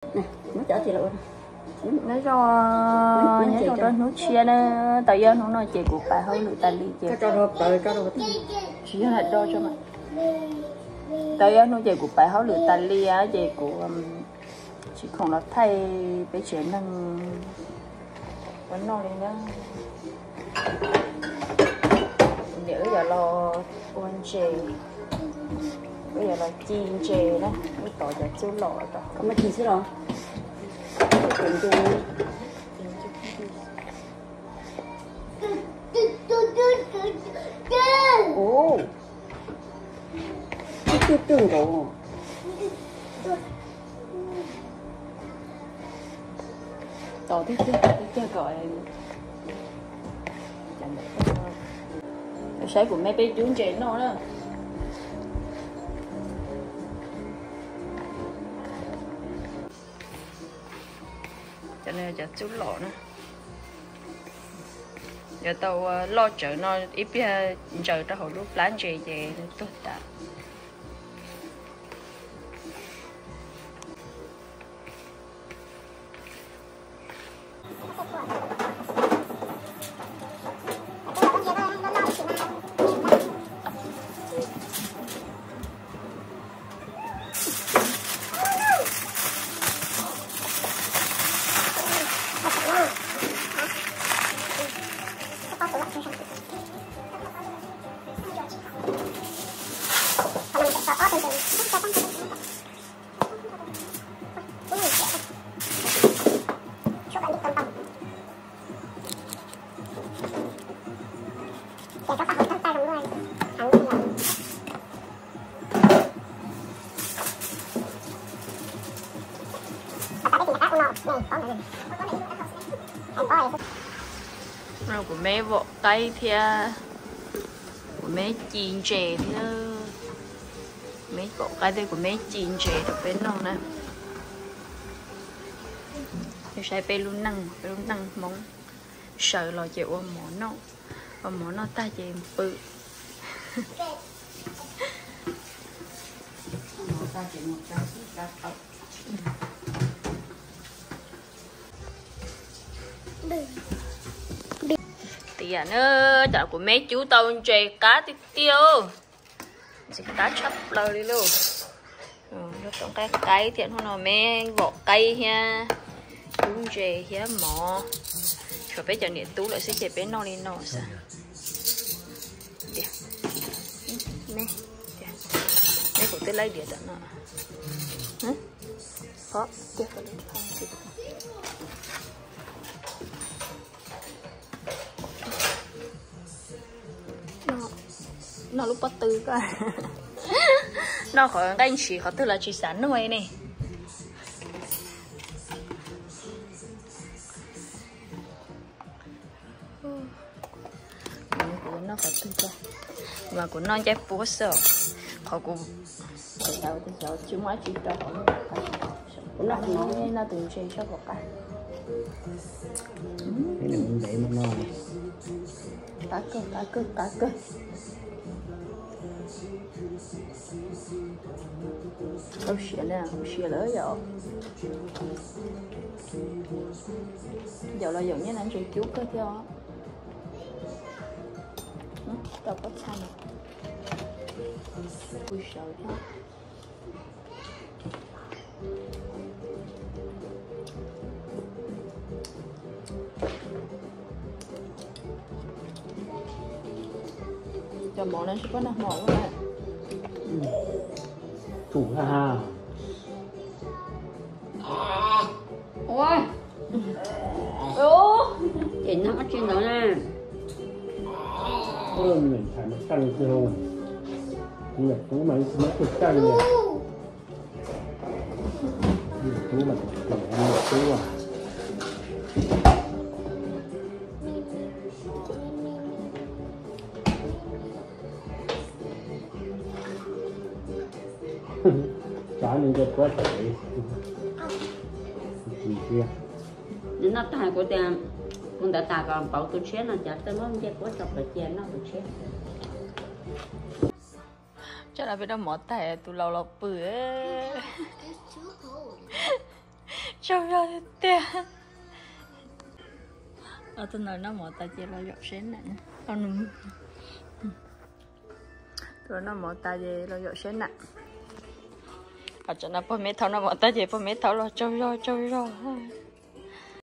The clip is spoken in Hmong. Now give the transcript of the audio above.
Nyob zoo, nyob zoo rau hnub tshiab na, tau ib ob hnub no ces kuv pais hauj lwm tas li ces tsis yog lam do tso mas. Tau ib ob hnub ces kuv pais hauj lwm tas li ces kuv tsis khoom los thaij peb tsev neeg ua noj li na. Niam wb yuav los ua ntses, wb yuav los ci ntses na, wb tov cov txuj lom rau. Ub, twb twb nkaus. Tos twb twb twb kom saib kuv me peb cub ntses noj na. Cov no cov txuj lom na. Yuav tau ua loj tsawv no ib pliag ntsaws rau hauv lub plab ntses ces nws tuag tas. Kuv me vom qaib thiab, kuv me ci ntses thiab, kuv me vom qaib thiab kuv me ci ntses rau peb noj na. Saib peb lub neej, peb lub neej Hmoob sawv los ces ua mov noj, ua mov noj tag ces pw. Tiam na, cov kuv me cub tau ntses qab tiag tiag, ntses qab tshaj plaws li lauj. Lub tau qaib qaib thiab, hnub no me vom qaib thiab, cub ntses thiab mov. Tshuav peb cov niam tub lawm xwb ces peb noj li no xwb. Tiam, me, me kuv twb laib diav tam no. Phob tiag. Noj lub pob tw ko. Noj qhov nqaij ntshiv qhov twg los tsis xav noj ne. Kuv noj qhov twg ko, mas kuv noj ncaij puab xwb, qhov kuv, kuv xav tias xyov tsis muaj dab tsi rau qhov, kuv noj qhov no, noj tus ntses sab pom qab. Ntev no, qab kawg, qab kawg, qab kawg. Tau siav na, siav lawm yom. Yaum los yaum nyiaj na, ntses cub kawg thiab os. Tau pob txha no, kuv sawv thiab. Cov mov no tsis pub nag hmo ua na. Tsum ha ha. Ua, ces nag ob tsi ntawd na. Ua, niam ntxhais mas tseej tiag, niam tub mas tsis muaj tug tseej li. Niam tub mas tseem niam tub. Tsav nws nce puab tsev. Nws noj tag kuv tias mus ntawd tas kom pauv tus tshiab no, cas txawj muab nce puab tso pem cia noj tus tshiab. Tsam no peb noj mov tag tus laus los pw. Tiag. Tus no noj mov tas ces los zaum siab nam. Tus no noj mov tas ces los zaum siab nam. Tsam no pog me thaum noj mov tas ces pog me thaum los tsaug zog tsaug zog.